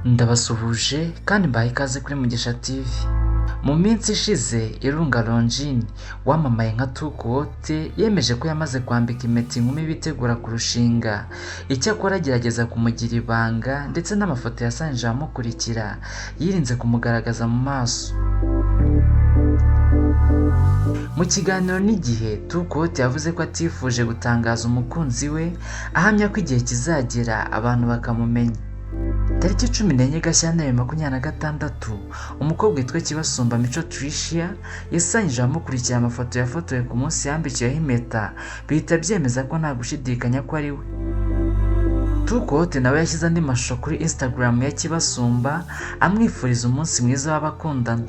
Ndabasuhuje kandi mbahaye ikaze kuri Mugisha TV. Mu minsi ishize Irunga Longine wamamaye nka Tukuwote yemeje ko yamaze kwambika impeta inkumi bitegura kurushinga, icyakora agerageza kumugira ibanga ndetse n'amafoto yasangije abamukurikira yirinze kumugaragaza mu maso. Mu kiganiro n'igihe Tukuwote yavuze ko atifuje gutangaza umukunzi we, ahamya ko igihe kizagera abantu bakamumenya. Tariki 14 Gashyantare 2026, umukobwa witwa Kibasumba Mico Tricia yasangije abamukurikira amafoto yafotowe ku munsi yambikiweho impeta, bihita byemeza ko nta gushidikanya ko ari we. Tukuwote nawe yashyize andi mashusho kuri Instagram ya Kibasumba amwifuriza umunsi mwiza w'abakundana.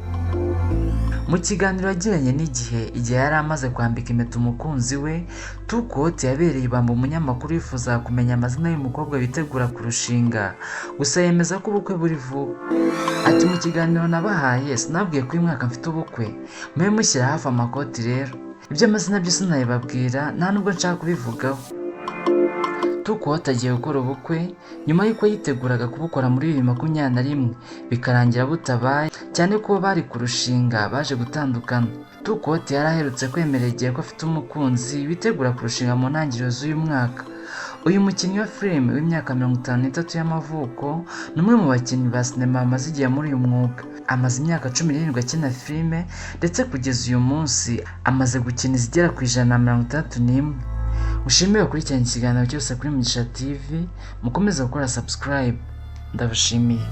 Mu kiganiro yagiranye n'igihe, igihe yari amaze kwambika impeta umukunzi we, Tukuwote yabereye ibamba umunyamakuru wifuzaga kumenya amazina y'umukobwa bitegura kurushinga, gusa yemeza ko ubukwe buri vuba. Ati mu kiganiro nabahaye sinababwiye ko uyu mwaka mfite ubukwe, mube mushyira hafi amakoti rero. Iby'amazina byo sinabibabwira nta nubwo nshaka kubivugaho. Tukuwote agiye gukora ubukwe nyuma y'uko yiteguraga kubukora muri 2021 bikarangira butabaye, cyane ko bari kurushinga baje gutandukana. Tukuwote yari aherutse kwemerera igihe ko afite umukunzi witegura kurushinga mu ntangiriro z'uyu mwaka. Uyu mukinnyi wa filime w'imyaka 53 y'amavuko ni umwe mu bakinnyi ba sinema bamaze igihe muri uyu mwuga. Amaze imyaka 17 akina filime ndetse kugeza uyu munsi amaze gukina izigera ku 161. Mushimire gukurikirana ikiganiro cyose kuri Mugisha TV, mukomeze gukora subscribe. Ndabashimiye.